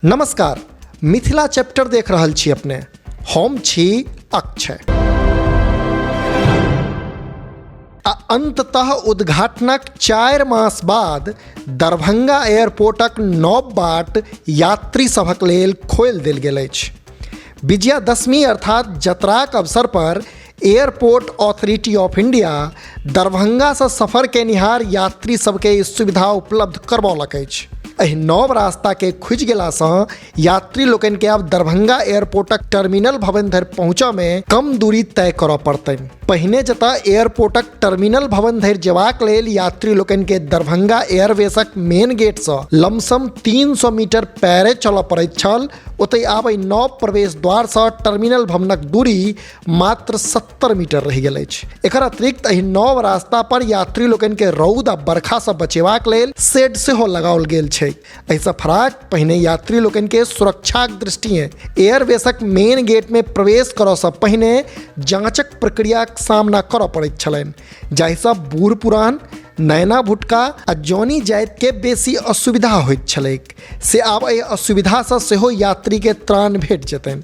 नमस्कार, मिथिला चैप्टर देख रहल छी अपने। हम छी अक्षय। आ अंततः उद्घाटनक 4 मास बाद दरभंगा एयरपोर्टक नव बाट यात्री सभक लेल खोलि देल गेल अछि। विजयादशमी अर्थात जतराक अवसर पर एयरपोर्ट ऑथोरिटी ऑफ इंडिया दरभंगासँ सफर केनिहार यात्री सबके ई सुविधा उपलब्ध करबौलक अछि। एहि नव रास्ताके खुजि गेलासँ यात्री लोकनिके आब दरभंगा एयरपोर्टक टर्मिनल भवन धरि पहुँचऽमे कम दूरी तय करऽ पड़तनि। पहिने जतऽ एयरपोर्टक टर्मिनल भवन धरि जेबाक लेल यात्री लोकनिके दरभंगा एयरवेसक मेन गेटसँ लमसम 300 मीटर पैरे चलऽ पड़ैत छल, ओतहि आब एहि नव प्रवेश द्वारसँ टर्मिनल भवनक दूरी मात्र 70 मीटर रहि गेल अछि। एकर अतिरिक्त एहि नव रास्ता पर यात्री लोकनिके रौद आ बरखासँ बचेबाक लेल शेड सेहो लगाओल गेल छै। एहिसँ फराक पहिने यात्री लोकनिके सुरक्षाक दृष्टिएँ एयरवेसक मेन गेटमे प्रवेश करऽसँ पहिने जाँचक प्रक्रियाक सामना करऽ पड़ैत छलनि, जाहिसँ बूढ़ पुरान, नैना भुटका आ जॉनी जातिके बेसी असुविधा होइत छलैक। से आब एहि असुविधासँ सेहो यात्रीके त्राण भेट जेतनि।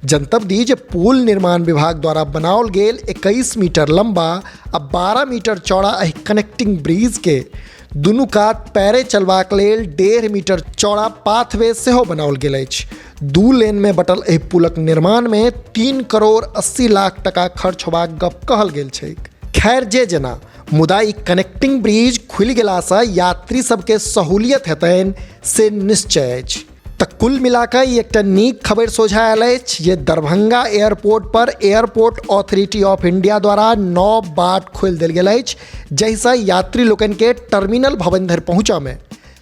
जनतब दी जे पुल निर्माण विभाग द्वारा बनाओल गेल 21 मीटर लंबा आ 12 मीटर चौड़ा एहि कनेक्टिंग ब्रिज के दुनू कात पैरे चलबाक लेल 1.5 मीटर चौड़ा पाथवे सेहो बनाओल गेल अछि। 2 लेन में बटल एहि पुलक निर्माण में 3 करोड़ 80 लाख टका खर्च होबाक गप कहल गेल छैक। खैर जे जेना, मुदा ई कनेक्टिंग ब्रिज खुलि गेलासँ यात्री सबके सहूलियत हेतनि से निश्चय अछि। तऽ कुल मिलाकऽ ई एकटा नीक खबरि सोझा आयल अछि जे Darbhanga airport per airport authority of India द्वारा नव बाट खोलि देल गेल अछि, जाहिसँ यात्री लोकनिके टर्मिनल भवन धरि पहुँचऽमे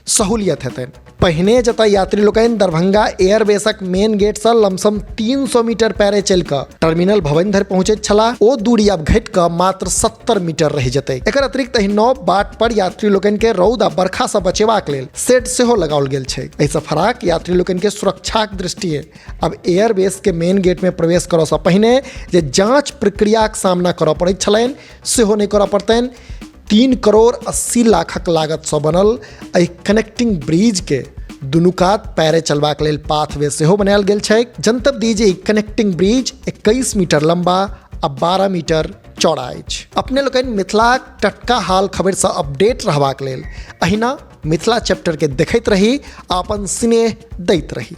सहूलियत हेतनि। पहिने जतऽ यात्री लोकनि दरभंगा एयरबेसक मेन गेटसँ लमसम 300 मीटर पैरे चलि कऽ टर्मिनल भवन धरि पहुँचैत छलाह, ओ दूरी आब घटि कऽ मात्र 70 मीटर रहि जेतै। एकर अतिरिक्त एहि नव बाट पर यात्री लोकनिके रौद आ बरखासँ बचेबाक लेल शेड सेहो लगाओल गेल छै। एहिसँ फराक यात्री लोकनिके सुरक्षाक दृष्टिए आब एयरबेस के मेन गेट में प्रवेश करऽसँ पहिने जे जांच प्रक्रियाक सामना करऽ पड़ैत छलनि सेहो नहि करऽ पड़तनि। 3 करोड़ 80 लाखक लागतसँ बनल एहि कनेक्टिंग ब्रिज के दुनू कात पैरे चलबाक लेल पाथवे सेहो बनायल गेल छै। जनतब दी जे ई कनेक्टिंग ब्रिज 21 मीटर लंबा आ 12 मीटर चौड़ा अछि। अपने लोकनि मिथिलाक टटका हाल खबरिसँ अपडेट रहबाक लेल अहिना मिथिला चैप्टर के देखैत रही आ अपन स्नेह दैत रही।